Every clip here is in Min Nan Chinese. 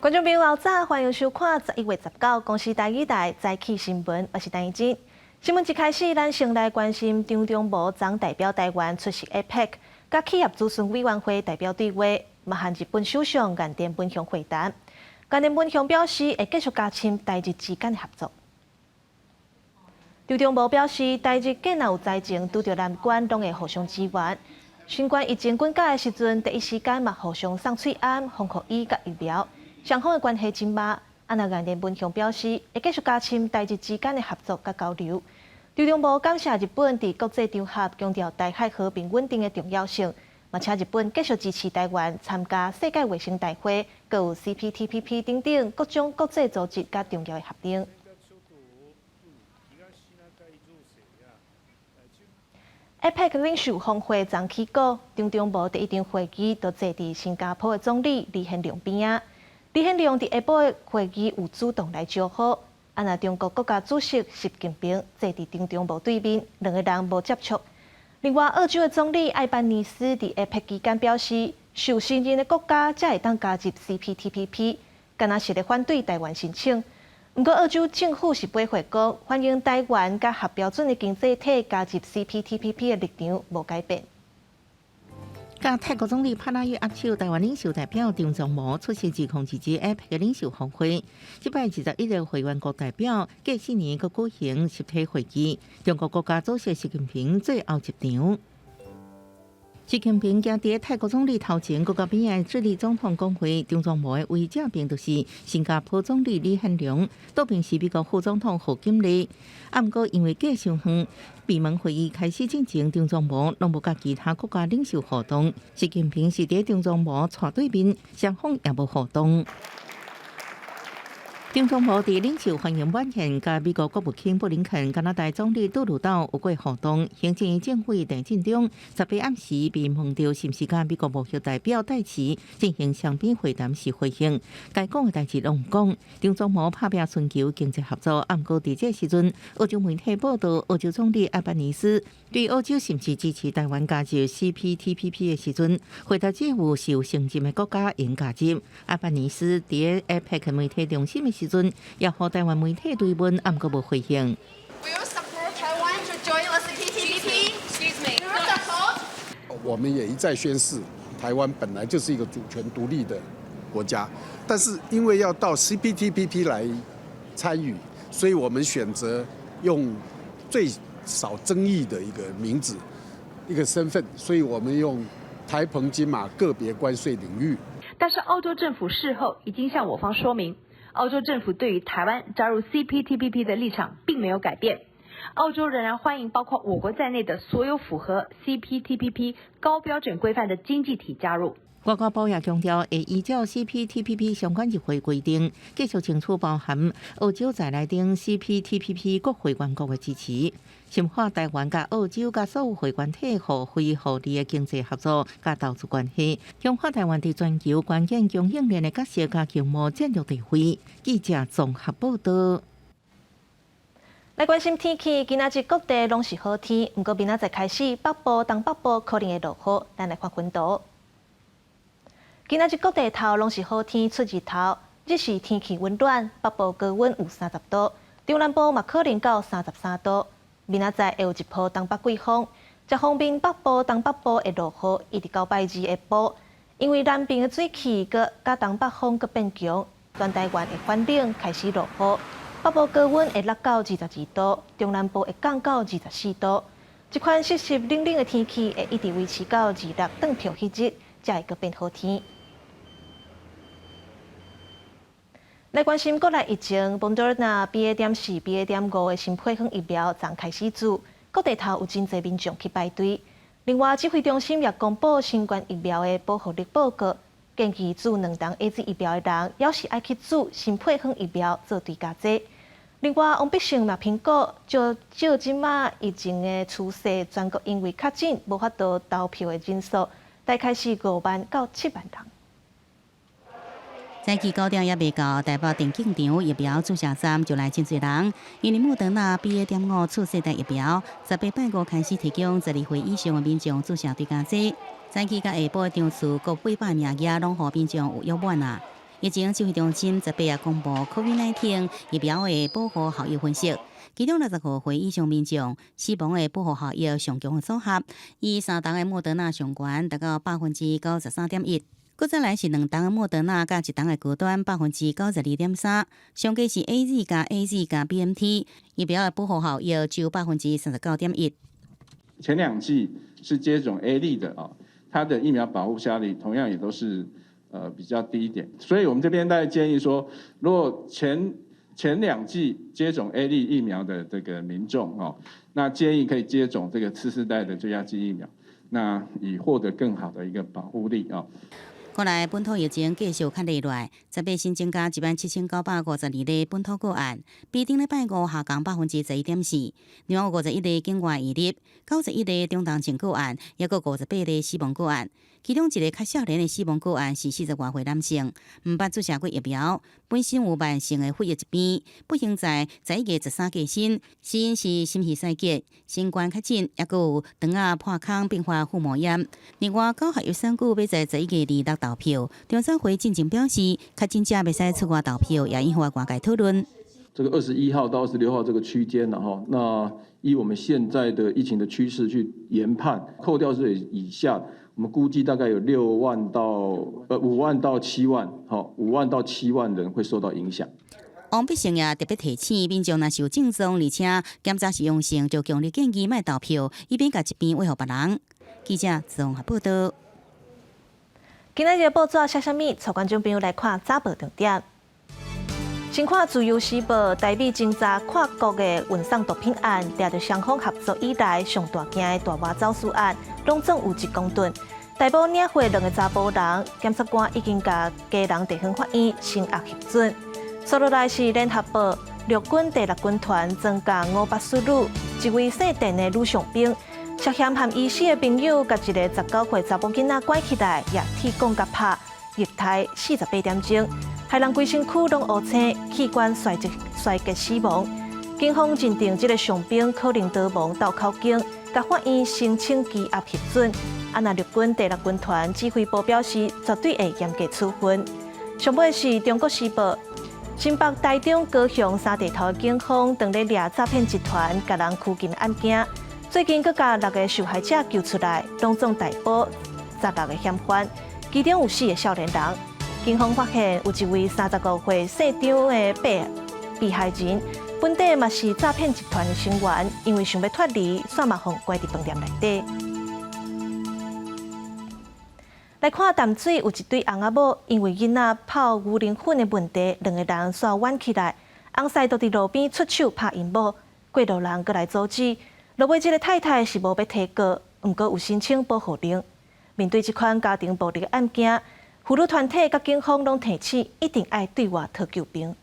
觀眾朋友早，歡迎收看11月19公視台語台早起新聞，我是陳怡靜。新聞一開始，咱先來關心張忠謀昨代表台灣出席 APEC，佮企業諮詢委員會代表對話，嘛和日本首相岸田文雄會談。岸田文雄表示會繼續加深台日之間的合作。張忠謀表示，台日間若有災情拄著難關，攏會互相支援。新冠疫情滾起的時陣，第一時間嘛互相送喙罨、防護衣佮疫苗。雙方的關係真密，啊若岸田文雄表示，會繼續加深台日之間的合作佮交流。張忠謀感謝日本佇國際場合強調台海和平穩定的重要性，嘛請日本繼續支持台灣參加世界衛生大會、閣有 CPTPP 等等各種國際組織佮重要的協定。APEC 領袖峰會昨起鼓，張忠謀第一場會議就坐佇新加坡的總理李顯龍邊仔。李顯龍佇下晡會議有主動來招呼，啊若中國國家主席習近平坐佇張忠謀對面，兩个人無接觸。另外，澳洲的總理艾班尼斯佇 APEC 期間表示，受信任的國家才會當加入 CPTPP，敢若是咧反對台灣申請。毋過，澳洲政府是回覆講，歡迎台灣佮合標準的經濟體加入 CPTPP 的立場無改變。佮泰國總理帕拉育握手，台灣領袖代表張忠謀出席2022 APEC 的領袖峰會。這擺21個會員國代表，隔4年閣舉行實體會議。中國國家主席習近平最後一場。習近平行佇泰國總理頭前，閣佮邊仔智利總統講話。張忠謀的位正邊就是新加坡總理李顯龍，倒邊是美國副總統賀錦麗。啊，毋過因為隔傷遠，閉門會議開始進前，張忠謀攏無佮其他國家領袖互動。習近平是佇張忠謀斜對面，雙方也無互動。張忠謀佇領袖歡迎晚宴，佮美國國務卿布林肯、加拿大總理杜魯道有過互動。行政院政委陳建忠18暗時被問到是毋是佮美國貿易代表戴琪進行雙邊會談時回應，該講的代誌攏毋講。張忠謀拍拚尋求經濟合作，毋過佇這時陣，澳洲媒體報道，澳洲總理艾班尼斯對澳洲是毋是支持台灣加入 CPTPP 的時陣，回答只有受承認的國家會加入。艾班尼斯佇 APEC 媒體中心的時陣，也予台灣媒體追問，毋過無回應。 Will you support Taiwan to join the CPTPP? Excuse me. Will you support? 我們也一再宣示，台灣本來就是一個主權獨立的國家，但是因為要到 CPTPP 來參與，所以我們選擇用最少爭議的一個名字、一個身份，所以我們用台澎金馬個別關稅領域。但是澳洲政府事後已經向我方說明，澳洲政府對於台灣加入 CPTPP 的立場並沒有改變，澳洲仍然歡迎包括我國在內的所有符合 CPTPP 高標準規範的經濟體加入。外交部也強調，會依照 CPTPP 相關入會規定，繼續爭取包含澳洲在內等 CPTPP 各會員國的支持，深化台灣佮澳洲佮所有會員體互惠互利的經濟合作佮投資關係，強化台灣佇全球關鍵供應鏈的角色佮經貿戰略地位。記者綜合報道。來關心天氣，今仔日各地攏是好天，毋過明仔載開始，北部、東北部可能會落雨，咱來看雲圖。今仔日各地頭攏是好天出日頭，日時天氣溫暖，北部高溫有30度，中南部嘛可能到33度。明仔載會有一波東北季風，這方面北部、東北部會落雨，一直到拜二下晡。因為南邊的水汽閣佮東北風閣變強，全台灣會反冷開始落雨。北部高溫會落到22度，中南部會降到24度。這款濕濕冷冷的天氣會一直維持到26轉票彼日，才會閣變好天。來關心國內疫情，莫德納 BA.4、BA.5的新配方疫苗昨開始注，各地頭有真濟民眾去排隊。另外，指揮中心也公布新冠疫苗的保護力報告，建議注兩劑 AZ 疫苗的人，猶是愛去注新配方疫苗做追加劑。另外，王必勝嘛評估，照照這馬疫情的趨勢，全國因為確診無法度投票的人數，大概是5萬到7萬人。早起9點猶未到，台北電競場疫苗注射站就來真濟人。因為莫德納 BA.5次世代疫苗，18拜五開始提供12歲以上的民眾注射追加劑。早起佮下晡的場次，各幾百名額攏予民眾預約滿啊。疫情指揮中心十八日公布 COVID-19 疫苗的保護效益分析，其中65歲以上民眾死亡的保護效益上強的組合，以三劑的莫德納上懸達到93.1%，閣再來是兩劑的莫德納佮一劑的高端92.3%，上低是 AZ 加 AZ 加 BNT 疫苗的保護效益只有39.1%。前兩劑是接種 A Z 的啊，它的疫苗保護效力同樣也都是比較低一點，所以我們這邊大概建議說，如果前兩劑接種 AZ 疫苗的這個民眾哦，那建議可以接種這個次世代的追加劑疫苗，那以獲得更好的一個保護力啊。國內本土疫情繼續較落來，十八新增加17,952例本土個案，比頂禮拜五下降11.4%。另外有51例境外移入，91例中重症個案，抑閣58例死亡個案。其中一个較少年的死亡個案是40外歲男性，毋捌注射過疫苗，本身有慢性的肺疾病，不幸在11月13過身，死因是心肺衰竭、新冠確診，抑閣有腸仔破空併發腹膜炎。另外，九合一選舉欲在11月26投票，中選會進前表示，確診者袂使出外投票，也引發外界討論。這個21號到26號這個區間，然後那依我們現在的疫情的趨勢去研判，扣掉歲以下，我們估計大概有6萬到5萬到7萬，好，5萬到7萬人會受到影響。王必勝也特別提醒民眾，若是有症狀，而且檢查是陽性，就強烈建議莫投票，以免共疾病遺予別人。記者綜合報道。今仔日報紙寫啥物？帶觀眾朋友來看早報重點。先看《自由時報》，台美偵查跨國的運送毒品案，掠著雙方合作以來上大件的大麻走私案，攏總有1公噸。逮捕領貨兩个查埔人，檢察官已經共基隆地方法院聲押核准。紲落來是《聯合報》，陸軍第六軍團裝甲500旅，一位姓鄧的女上兵，涉嫌和伊死的朋友共一个19歲查某囡仔拐起來，也鐵管共拍，虐待48點鐘。害人規身軀攏烏青，器官衰竭衰竭死亡。警方認定這个傷兵可能逃亡鬥口供，共法院申請羈押核准。啊，若陸軍第六軍團指揮部表示，絕對會嚴格處分。上尾是《中國時報》，新北、台中、高雄三地頭警方當咧掠詐騙集團共人拘禁案件，最近閣共六個受害者救出來，攏總逮捕16個嫌犯，其中有四个少年人。警方發現有一位35歲姓張的被害人，本底嘛是詐騙集團的成員，因為想欲脫離，煞嘛予關佇飯店內底。來看淡水有一對翁仔某，因為囡仔泡牛奶粉的問題，兩个人煞冤起來，翁婿就佇路邊出手拍𪜶某，過路人過來阻止，落尾這个太太是無欲提告，毋過有申請保護令。面對這款家庭暴力的案件，婦女團體佮警方攏提醒，一定愛對外討救兵。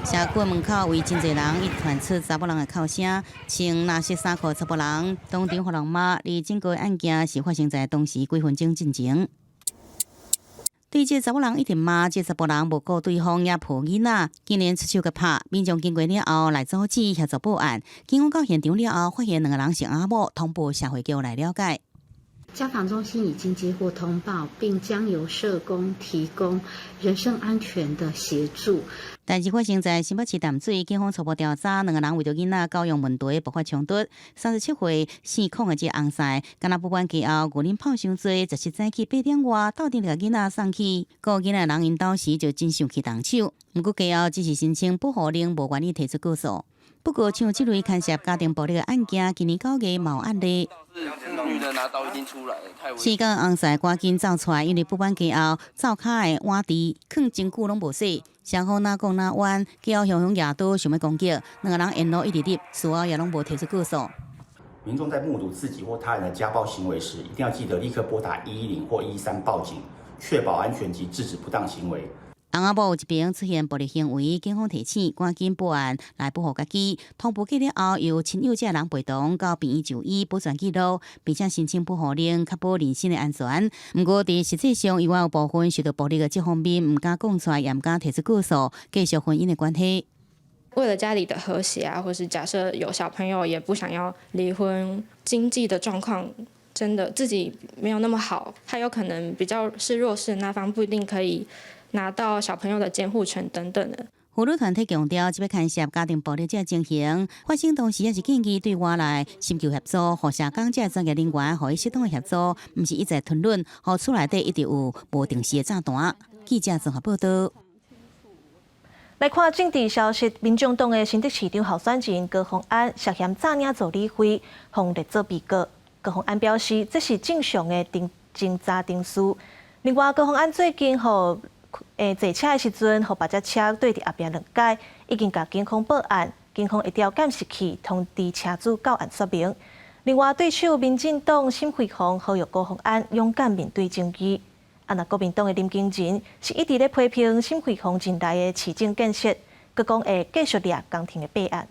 社區門口圍真濟人，一直傳出查某人的哭聲，穿藍色衫褲查埔人當場予人罵。而整個案件是發生在當時幾分鐘進前。對這查某人一直罵，這查埔人無顧對方也抱囡仔，竟然出手共拍。民眾經過了後來阻止協助報案。警方到現場了後，發現兩个人是翁仔某，通報社會局來了解。家防中心已經接獲通報，並將由社工提供人身安全的協助。代誌發生在新北市淡水，警方初步調查，兩个人為著囡仔教養問題爆發衝突。37歲姓孔的這个翁婿，敢若不滿過後，牛奶泡傷濟，十七早起8點外，鬥陣共囡仔送去顧囡仔的人𪜶兜時就真生氣動手。毋過過後只是申請保護令，無願意提出告訴。不過，像這類牽涉家庭暴力的案件，今年9月嘛有案例。四個翁婿趕緊走出來，因為不滿過後，灶跤的碗櫥囥真久攏無洗，雙方若講若冤，過後雄雄舉刀想欲攻擊，兩个人沿路一直入，事後也攏無提出告訴。民眾在目睹自己或他人的家暴行為時，一定要記得立刻撥打110或113報警，確保安全及制止不當行為。翁仔某有一邊出現暴力行為，警方提醒趕緊報案來保護家己。通報過了後，由親友這人陪同到病院就醫，保全記錄，並且申請保護令，確保人身的安全。毋過佇實際上，猶原有部分受到暴力的這方面，毋敢講出來，也毋敢提出告訴，繼續婚姻的關係。為了家裡的和諧啊，或是假設有小朋友也不想要離婚，經濟的狀況真的自己沒有那麼好，他有可能比較是弱勢的那方，不一定可以。拿到小朋友的監護權等等的。婦女團體強調，這擺牽涉家庭暴力這情形發生當時，也是建議對外來尋求協助，予社工這專業人員予伊適當的協助，毋是一再吞忍，予厝內底一直有無定時的炸彈。記者綜合報道。來看政治消息，民眾黨的新竹市長候選人高虹安涉嫌詐領助理費，予列做被告。高虹安表示，這是正常的偵查程序。另外，高虹安最近予坐車的時陣，予別隻車對佇後壁兩擺，已經共警方報案，警方會調監視器通知車主到案說明。另外，對手民進黨沈慧虹呼籲高虹安勇敢面對爭議。啊，若國民黨的林經仁是一直咧批評沈慧虹近來的市政建設，閣講會繼續掠工程的弊案。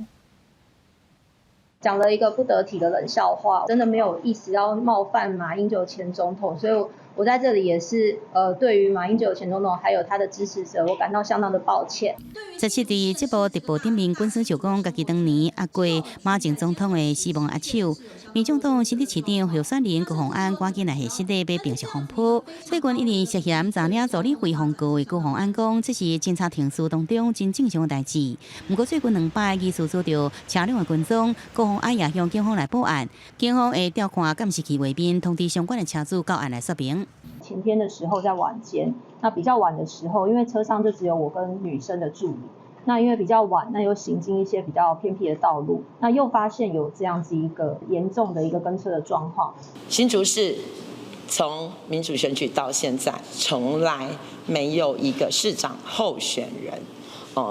講了一個不得體的冷笑話，真的沒有意思要冒犯馬英九前總統，所以我在這裡也是，對於馬英九前總統還有他的支持者，我感到相當的抱歉。 17佇節目直播頂面，滾耍就講，家己當年壓過馬前總統的死亡握手。民眾黨新竹市長候選人高虹安趕緊來下室內欲平息風波。最近因為涉嫌詐領助理費予告的高虹安講，這是偵查程序當中真正常的代誌。毋過最近兩擺疑似遭著車輛的跟蹤，高虹安也向警方來報案，警方會調看監視器畫面，通知相關的車主到案來說明。前天的時候在晚間，那比較晚的時候，因為車上就只有我跟女生的助理，那因為比較晚，那又行經一些比較偏僻的道路，那又發現有這樣子一個嚴重的一個跟車的狀況。新竹市從民主選舉到現在，從來沒有一個市長候選人，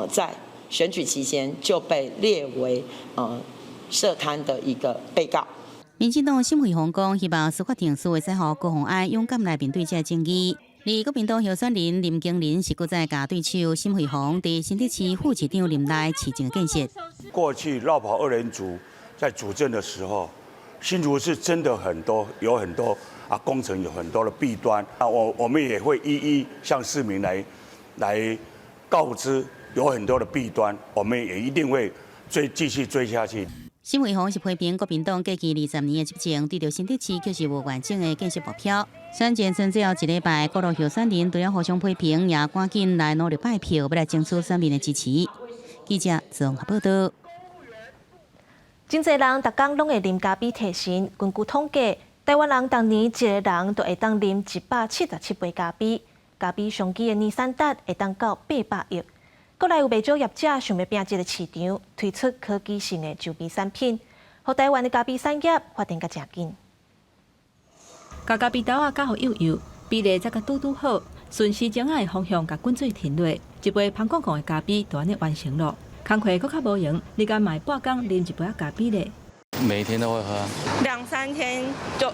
在選舉期間就被列為涉貪的一個被告。民進黨沈慧虹講，希望司法程序會使予高虹安勇敢來面對這个爭議。而國民黨候選人林經仁是閣再共對手沈慧虹佇新竹市副市長任內市政建設。過去繞跑二人組在主政的時候，新竹市真的很多有很多啊工程有很多的弊端啊，我們也會一一向市民來告知有很多的弊端，我們也一定會追繼續追下去。沈慧虹是批評國民黨過去20年的執政，對著新竹市卻是無完整的建設目標。選戰剩最後一禮拜，各路候選人除了互相批評，也趕緊來努力拜票，欲來爭取選民的支持。記者綜合報道。真濟人逐工攏會啉咖啡提神。根據統計，台灣人逐年一個人就會當啉177杯咖啡，咖啡商機的年產值會當到800億。國內有袂少業者想欲拚這個市場，推出科技性的周邊產品，予台灣的咖啡產業發展較誠緊。共咖啡豆仔攪予幼幼，比例才閣拄拄好，順時鐘仔的方向共滾水停落，一杯芳絳絳的咖啡就按呢完成囉。工課閣較無閒，你敢嘛會半工啉一杯仔咖啡咧？每天都會喝，兩三天就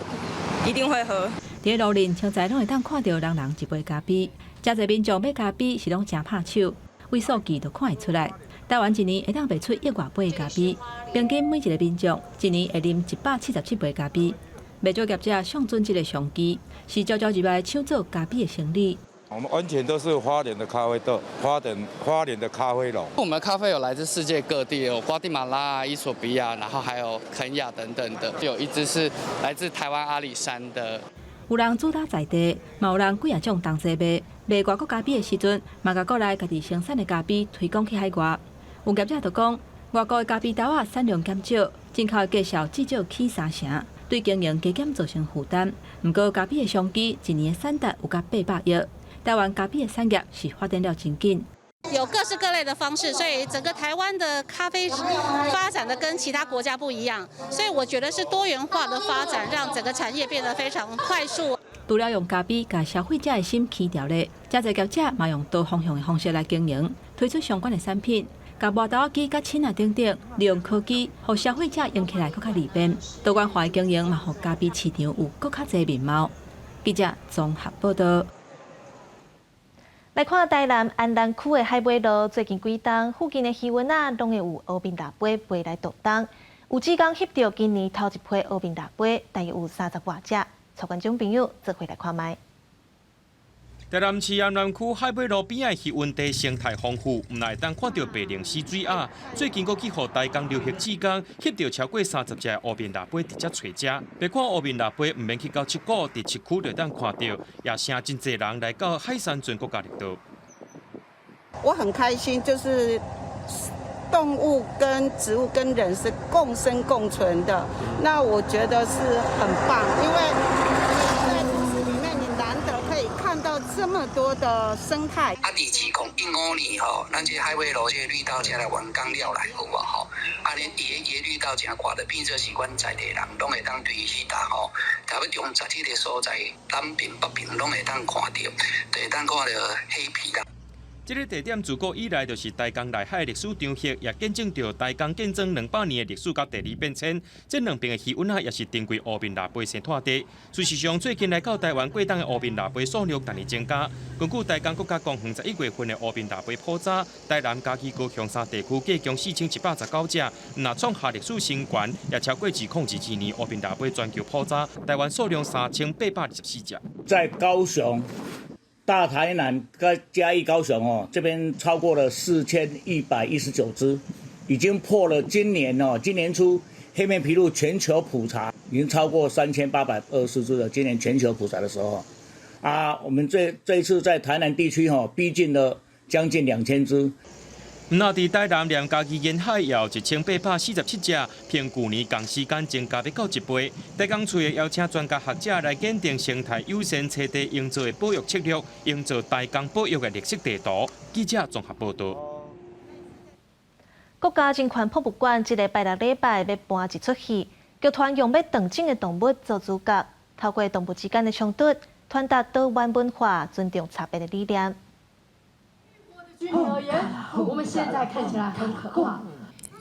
一定會喝。佇路面，清早攏會當看著人人一杯咖啡，誠濟民眾買咖啡是攏誠拍手。對數據就看會出來，台灣一年會當賣出億外杯的咖啡，平均每一個民眾一年會啉177杯咖啡。袂少業者相準這个商機，是招招入來搶做咖啡的生意。我們完全都是花蓮的咖啡豆，花蓮的咖啡農。我們的咖啡有來自世界各地，有瓜地馬拉、伊索比亞，然後還有肯亞等等的。有一支是來自台灣阿里山的。有人主打在地，嘛有人幾仔種同齊賣。賣外國咖啡的時陣，嘛共國內家己生產的咖啡推廣去海外。有業者就講，外國的咖啡豆仔產量減少，進口的價數至少起三成，對經營加減造成負擔。毋過咖啡的商機，一年的產值有到800億。台灣咖啡的產業是發展了真緊。有各式各類的方式，所以整個台灣的咖啡發展的跟其他國家不一樣，所以我覺得是多元化的發展，讓整個產業變得非常快速。除了用咖啡共消費者的心起牢咧，誠濟業者嘛用多方向的方式來經營，推出相關的產品，共磨豆仔機佮秤仔等等，利用科技，予消費者用起來閣較利便。多元化的經營嘛，予咖啡市場有閣較濟面貌。記者綜合報道。來看台南安南區的海尾路，最近幾冬附近的魚塭仔，攏會有烏面蜊飛飛來渡冬。有志工翕著今年頭一批烏面蜊飛，大約有30外隻。帶觀眾朋友做伙來看覓。台南市安南區海尾路邊仔魚塭地生態豐富，毋但會當看著白鷺鷥水鴨，最近閣去予台江流域志工翕著超過30隻烏面蜊飛佇遮揣食。別看烏面蜊飛毋免去到七股，佇市區就當看著，也成真濟人來到海山船國家綠道。我很開心，就是動物跟植物跟人是共生共存的，那我覺得是很棒，因為在都市裡面，你難得可以看到這麼多的生態。啊，佇2015年吼，咱這海尾路這個綠道才來完工了來，有無吼？啊，恁伊個綠道誠闊，就變做是阮在地人攏會當對彼搭吼，差不多從十七个所在，南爿北爿攏會當看著，就會當看著黑皮鷺。這个地點自古以來就是台江內海歷史場域，也見證著台江建莊200年的歷史佮地理變遷。這兩爿的魚塭仔也是珍貴烏面蜊蜊生態地。事實上，最近來到台灣過冬的烏面蜊蜊數量逐年增加。根據台江國家公園11月份的烏面蜊蜊普查，台南、嘉義、高雄三地區計共4119隻，毋但創下歷史新高，也超過2022年烏面蜊蜊全球普查，台灣數量3824隻。在高雄、大台南跟嘉義、高雄哦，這邊超過了4119隻，已經破了今年哦，今年初黑面琵鷺全球普查已經超過3824隻了。今年全球普查的時候，啊，我們這一次在台南地區吼，逼近了將近2000隻。毋但佇台南連嘉義沿海也有1847隻，比舊年仝時間增加欲到一倍。台江喙會邀請專家學者來檢定生態友善棲地營造的保育策略，營造台江保育的綠色地圖。記者綜合報導。國家人權博物館這个拜六禮拜欲搬一齣戲，劇團用欲斷種的動物做主角，透過動物之間的衝突，傳達多元文化、尊重差別的理念。距離而言，我們現在看起來很可怕。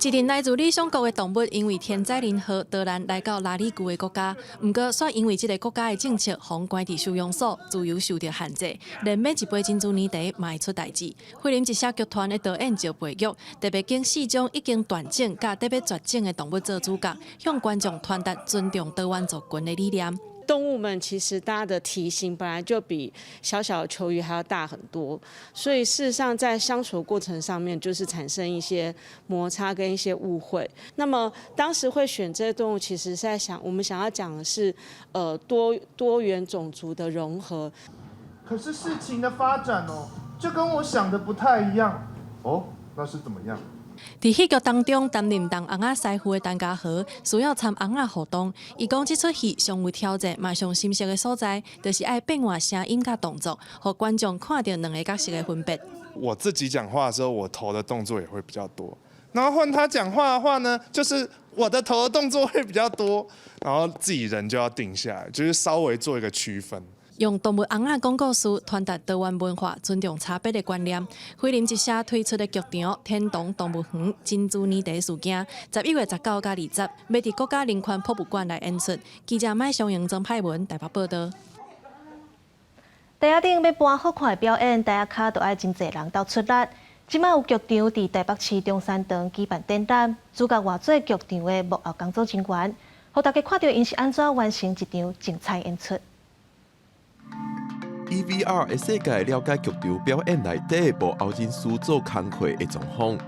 一陣來自理想國的動物，因為天災人禍，逃難來到拉里龜的國家。毋過，煞因為這个國家的政策，予關佇收容所，自由受著限制，連買一杯珍珠奶茶嘛會出代誌。菲林一聲劇團的導演趙培玉，特別揀四種已經斷種佮欲絕種的動物做主角，向觀眾傳達尊重多元族群的理念。動物們其實大家的體型本來就比小小的球魚還要大很多，所以事實上在相處過程上面就是產生一些摩擦跟一些誤會。那麼當時會選這些動物，其實是在想，我們想要講的是，多元種族的融合。可是事情的發展哦，就跟我想的不太一樣。哦，那是怎麼樣？佇戲劇當中擔任當尪仔師傅的陳家豪，需要參尪仔互動。伊講這齣戲上有挑戰，嘛上心酸的所在，就是愛變換聲音佮動作，予觀眾看著兩个角色的分別。我自己講話的時候，我頭的動作也會比較多。然後換他講話的話呢，就是我的頭的動作會比較多，然後自己人就要定下來，就是稍微做一個區分。用動物尪仔講故事，傳達多元文化、尊重差別的觀念。菲林一聲推出的劇場《天堂動物園》珍珠奶茶事件，11月19佮20，欲佇國家人權博物館來演出。記者麥松英、曾派文台北報導。台仔頂欲搬好看的表演，台仔跤就愛真濟人鬥出力。這擺有劇場佇台北市中山堂舉辦展覽，主角換做劇場的幕後工作人員，予大家看著𪜶是按怎完成一場精彩演出。以 VR 的世界了解劇場表演內底幕後人士做工課的狀況。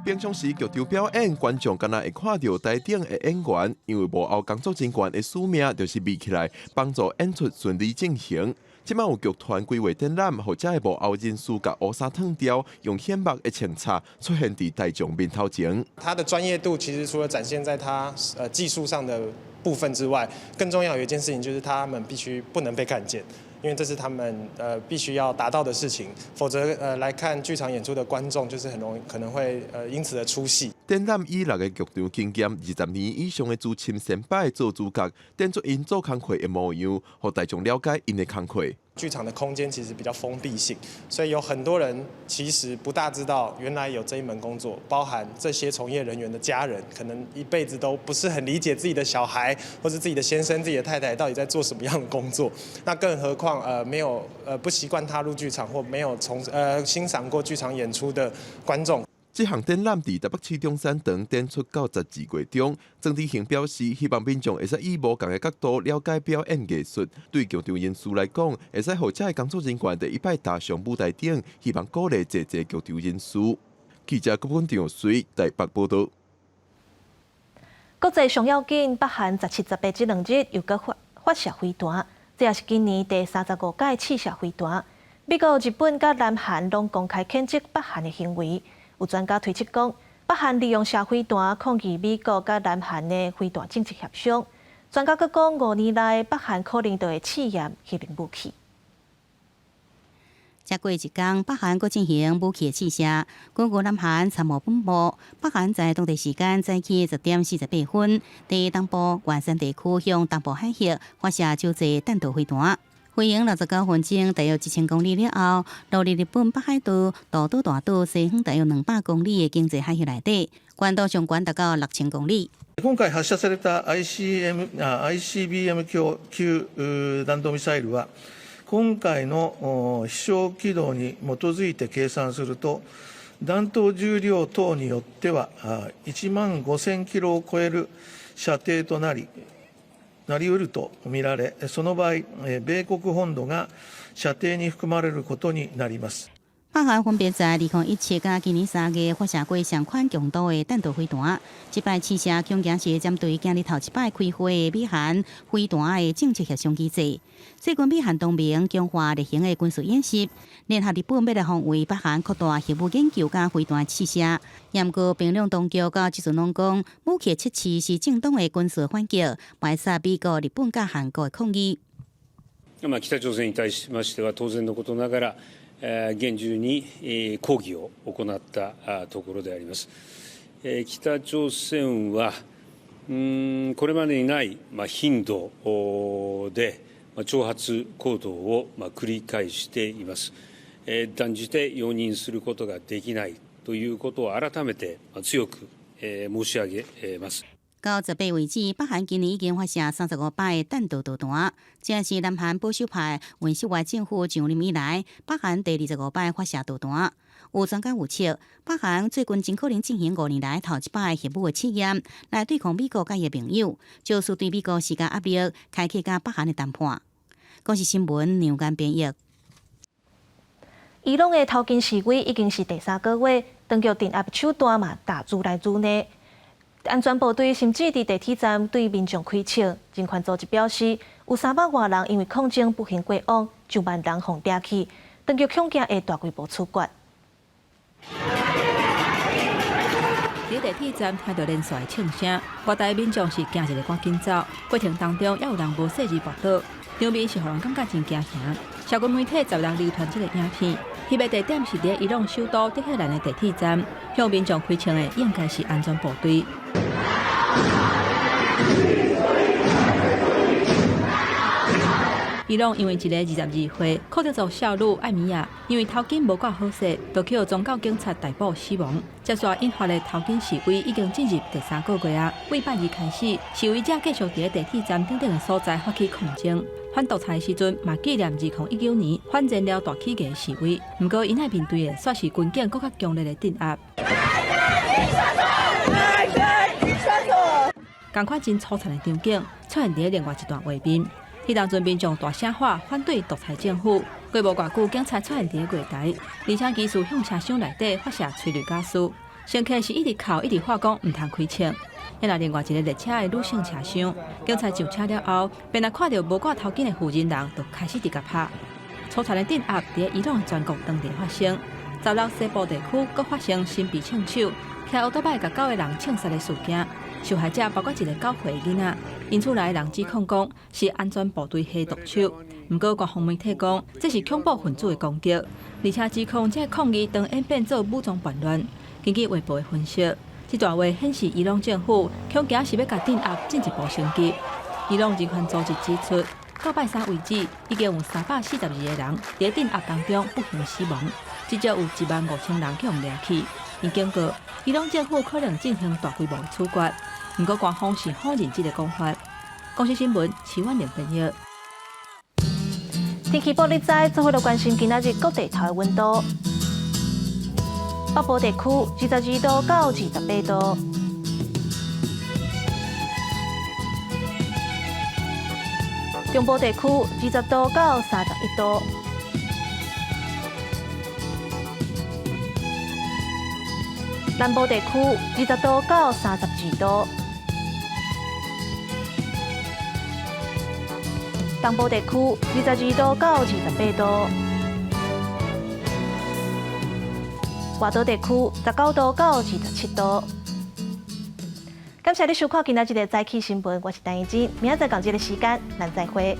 平常時劇場表演，觀眾敢若會看著台頂的演員，因為幕後工作人員的使命就是眯起來幫助演出順利進行。這擺有劇團規劃展覽，予遮的幕後人士共烏衫脫掉，用顯目的穿插出現佇大眾面頭前。他的專業度其實除了展現在他技術上的部分之外，更重要有一件事情就是他們必須不能被看見，因為這是他們必須要達到的事情，否則來看劇場演出的觀眾就是很容易可能會因此而出戲。展覽以六个劇場經驗20年以上的資深先輩做主角，展出𪜶做工課的模樣，予大眾了解𪜶的工課。劇場的空間其實比較封閉性，所以有很多人其實不大知道原來有這一門工作，包含這些從業人員的家人，可能一輩子都不是很理解自己的小孩或是自己的先生、自己的太太到底在做什麼樣的工作。那更何況沒有不習慣踏入劇場或沒有從欣賞過劇場演出的觀眾。這項展覽佇台北市中山堂展出到12月中。曾志恒表示，希望民眾會使以無仝的角度了解表演藝術。對劇場人士來講，會使予遮的工作人員第一擺踏上舞台頂，希望鼓勵濟濟劇場人士。記者郭本長隨台北報導。國際上要緊，北韓17、18這兩日又閣發射飛彈，這也是今年第35屆試射飛彈。美國、日本佮南韓攏公開譴責北韓的行為。有專家推測講，北韓利用射飛彈抗議美國佮南韓的飛彈政策協商。專家閣講，5年內北韓可能就會試驗核能武器。才過一工，北韓閣進行武器試射。根據南韓參謀本部，北韓在當地時間早起10點48分，佇東部元山地區向東部海域發射洲際彈道飛彈。飛行69分鐘，大約1000公里了後，落入日本北海道道東大島西方大約200公里的經濟海域內底，高度上懸達到6000公里。今回発射された ICBM 級弾道ミサイルは、今回の飛翔軌道に基づいて計算すると、弾頭重量等によっては1万5000キロを超える射程となりうると見られ、その場合、米國本土が射程に含まれることになります。北韓分別在2017佮今年3月發射過相款強度的彈道飛彈，這擺試射恐驚是針對今日頭一擺開會的美韓飛彈的政策協商機制。最近美韓同盟強化例行的軍事演習，聯合日本欲來防衛北韓擴大核武研究佮飛彈試射。毋過平壤當局到這陣攏講，武器測試是正當的軍事反擊，排斥美國、日本佮韓國的抗議。那麼北朝鮮に対しましては當然のことながら、厳重に抗議を行ったところであります。北朝鮮はこれまでにない頻度で挑発行動を繰り返しています。斷じて容認することができないということを改めて強く申し上げます。到18為止，北韓今年已經發射35擺彈道導彈，這是南韓保守派尹錫悅政府上任以來，北韓第25擺發射導彈。有專家預測，北韓最近真可能進行5年來頭一擺核武的試驗，來對抗美國佮伊的盟友，就是對美國施加壓力，開啟佮北韓的談判。公視新聞梁間編譯。伊朗的頭巾示威已經是第三個月，當局鎮壓手段嘛，打愈來愈濟。安全部隊甚至佇地鐵站對民眾開槍。人權組織表示，有300外人因為抗爭不幸過往，上萬人予掠去，當局恐驚會大規模處決。佇地鐵站聽著連續的槍聲，外台民眾是驚一个趕緊走。過程當中，也有人無細膩跋倒，場面是予人感覺真驚嚇。社群媒體16流傳這个影片，彼个地點是佇伊朗首都德黑蘭的地鐵站，向民眾開槍的應該是安全部隊。伊朗因為一个22歲庫德族少女艾米亞，因為頭巾無掛好勢，就去予宗教警察逮捕死亡。接續引發的頭巾示威已經進入第三個月啊！對拜二開始，示威者繼續佇地鐵站等等的所在發起抗爭。反獨裁的時陣，嘛紀念2019年反燃料大起價的示威。毋過，𪜶愛面對的，煞是軍警閣較強烈的鎮壓。仝款真粗殘的場景出現佇另外一段畫面。彼當陣民眾大聲喊反對獨裁政府，過無偌久，警察出現佇個月台，而且繼續向車廂內底發射催淚ガス。乘客是一直哭，一直喊講毋通開槍。彼另外一个列車的女性車廂，警察上車了後，便來看著無掛頭巾的婦人人，就開始直共拍。粗殘的鎮壓佇伊朗全國當地發生。16西部地區閣發生身被槍手騎歐多擺共九个人槍殺的事件，受害者包括一个9歲的囡仔。𪜶厝內人指控講是安全部隊下毒手，毋過官方媒體講這是恐怖分子的攻擊，而且指控這個抗議當演變做武裝叛亂。根據衛報的分析，這段話顯示伊朗政府恐驚是欲共鎮壓進一步升級。伊朗人權組織指出，到拜三為止，已經有342個人佇鎮壓當中不幸死亡，至少有1萬5千人去予掠去。𪜶警告，伊朗政府可能進行大規模的處決。毋過官方是否認這个講法。公視新聞，徐婉玲編譯。天氣報你知，做伙來關心今仔日各地頭的溫度。北部地區22度到28度。中部地區20度到31度。南部地區20度到32度。東部地區22度到28度，外島地區19度到27度。感謝你收看今仔日的早起新聞，我是陳怡靜，明仔載仝這个時間，咱再會。